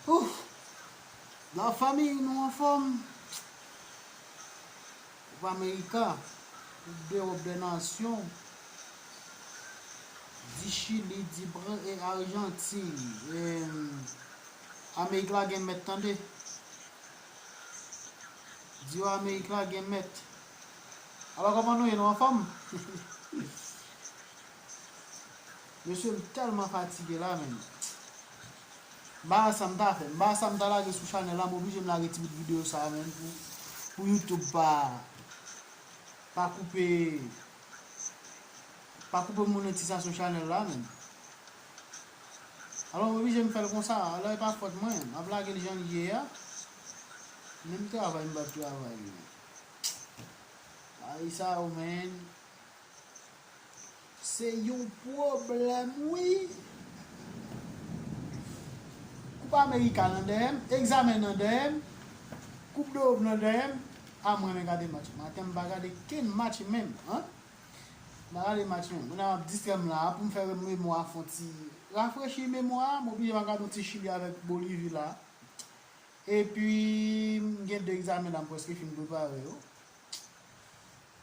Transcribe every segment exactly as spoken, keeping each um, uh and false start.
Ouf! Lafanmi, nou anfòm? Koup Amerika, Koup dEwòp dè Nasyon, di Chili, di Bra-, e Ajantin. E, Amerik la gen mèt, tande. Di yo Amerik la gen mèt. Alò, kòman nou ye? Nou anfòm? Mesye, m tèlman fatige la, menm. M pa wè sa m ta fè. M pa wè sa m ta lage sou chanèl la, m oblije m lage ti bout videyo sa a, menm, pou, pou YouTube pa, pa koupe, pa koupe monetizasyon chanèl la, menm. Alò, m oblije m fè l konsa. Alò, e pa fòt mwen. M ap lage l jan l ye a. Menm travay, m p ap travay, menm. Ay, sa yo, menm. Se yon pwoblèm, wi. Koup Amerika nan dèyè m, egzamen nan dèyè m, Koup dEwòp nan dèyè m. A, m renmen gade match. Maten, m pa gade kenn match menm, an. M pa gade match menm. Kounye a, m ap distrè m la, pou m fè memwa a fè yon ti rafrechi memwa a, m oblije m al gade yon ti Chili avèk Bolivi la. Epi, m gen de egzamen la, m prèske fin prepare yo.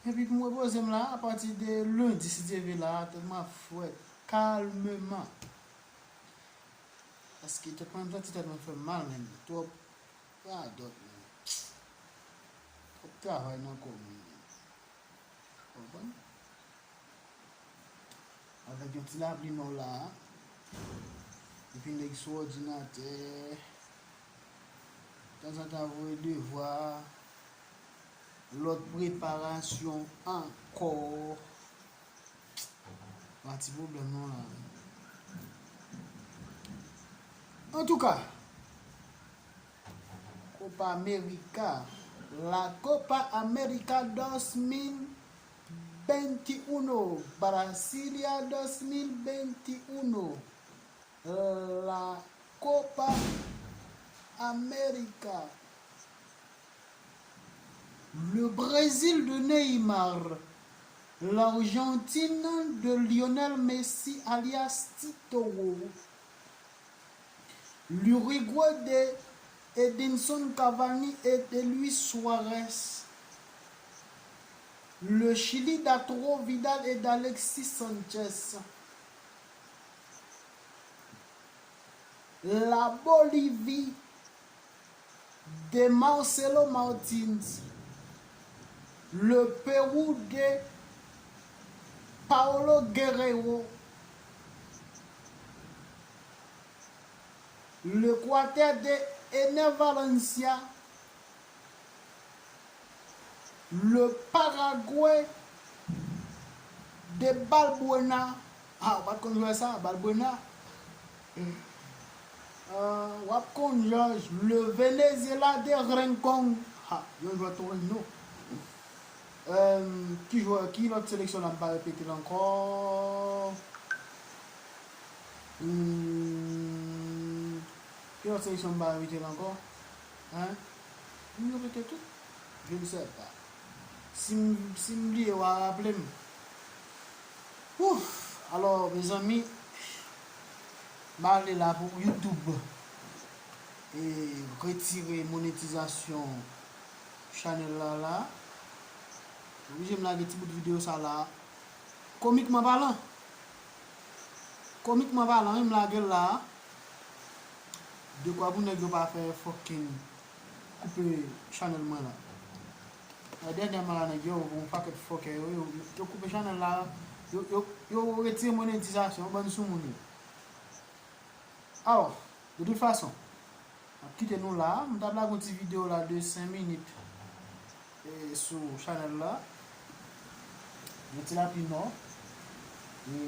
Epi pou m repoze m la, apati de lendi, si Dye vle la, tèt mwen ap frèt, kalmeman. Paske tèt mwen, m santi tèt mwen fè m mal, menm. Twòp radòt, menm. Twòp travay nan kò mwen, menm. Konprann? Avèk yon ti lapli nò la, epi nèg sou òdinatè, tanzantan voye devwa, lòt preparasyon ankò. Pa ti pwoblèm non la. Antouka, Copa America, la Copa America dos mil veintiuno, Brasilia dos mil veintiuno, la Copa America. Le Brésil de Neymar, l'Argentine de Lionel Messi alias Tito, l'Uruguay de Edinson Cavani et de Luis Suarez, le Chili d'Arturo Vidal et d'Alexis Sanchez, la Bolivie de Marcelo Martins, le Pérou de Paolo Guerrero, l'Équateur de Ener Valencia, le Paraguay de Balbuena. Ah, ou pa t konn jwè sa, Balbuena? Ah, w ap konn Jòj, le Venezuela de Rincon. Ha, yon jwè Torino. Euh, ki jwè, ki lòt seleksyon la, m pa repete l ankò? Hmm, ki lòt seleksyon m pa repete l ankò? Hein? M repete tout? Je ne sais pas. Si m, si m bliye, w a raple m. Ouf! Alò, mezanmi, m ale la pou YouTube e retire monetizasyon chanèl la la. Oblije m lage ti bout videyo sa la. Komikman palan. Komikman palan, wi, m lage l la. Dekwa pou nèg yo pa fè fucking koupe chanèl mwen la. Dènyèman la, nèg yo, yon pakèt fòkè, yo, yo, yo koupe chanèl la, yo, yo, yo retire monetizasyon, yon bann soumoun yo. Alò, de tout fason, m ap kite nou la. M t ap lage yon ti videyo la de senk minit, e, sou chanèl la. Yon ti lapli nò, e,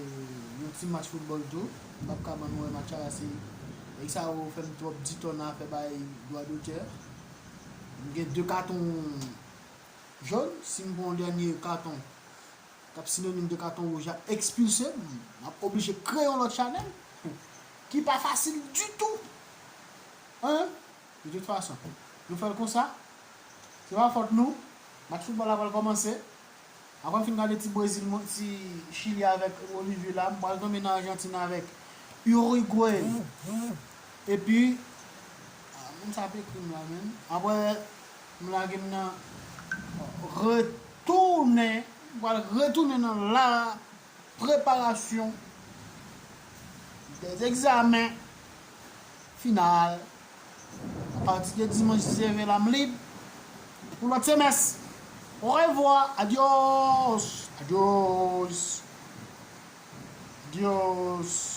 yon ti match foutbòl tou. M p ap ka ban nou wè match la, se nèg sa yo fè m twòp ditò nan afè bay dwa dotè. M gen de katon jòn, si m pran yon dènye katon k ap sinonim de katon wouj, y ap ekspilse m. M ap oblije kreye yon lòt chanèl ki pa fasil ditou. Hein? De tout fason, nou fè l konsa. Se pa fòt nou. Match foutbòl la pral kòmanse. Apre m fin gade ti Brezil, ti Chili avèk Bolivie la, m pral tonbe nan Argentine avèk Uruguay. Epi, Moun sa ap ekri m la menm. Apre, m lage m nan retounen, m pral retounen nan la preparasyon des examens final. Apati de dimanch diznèf la, m lib pou lòt semès. Orevwa, adyos, adyos, adyos.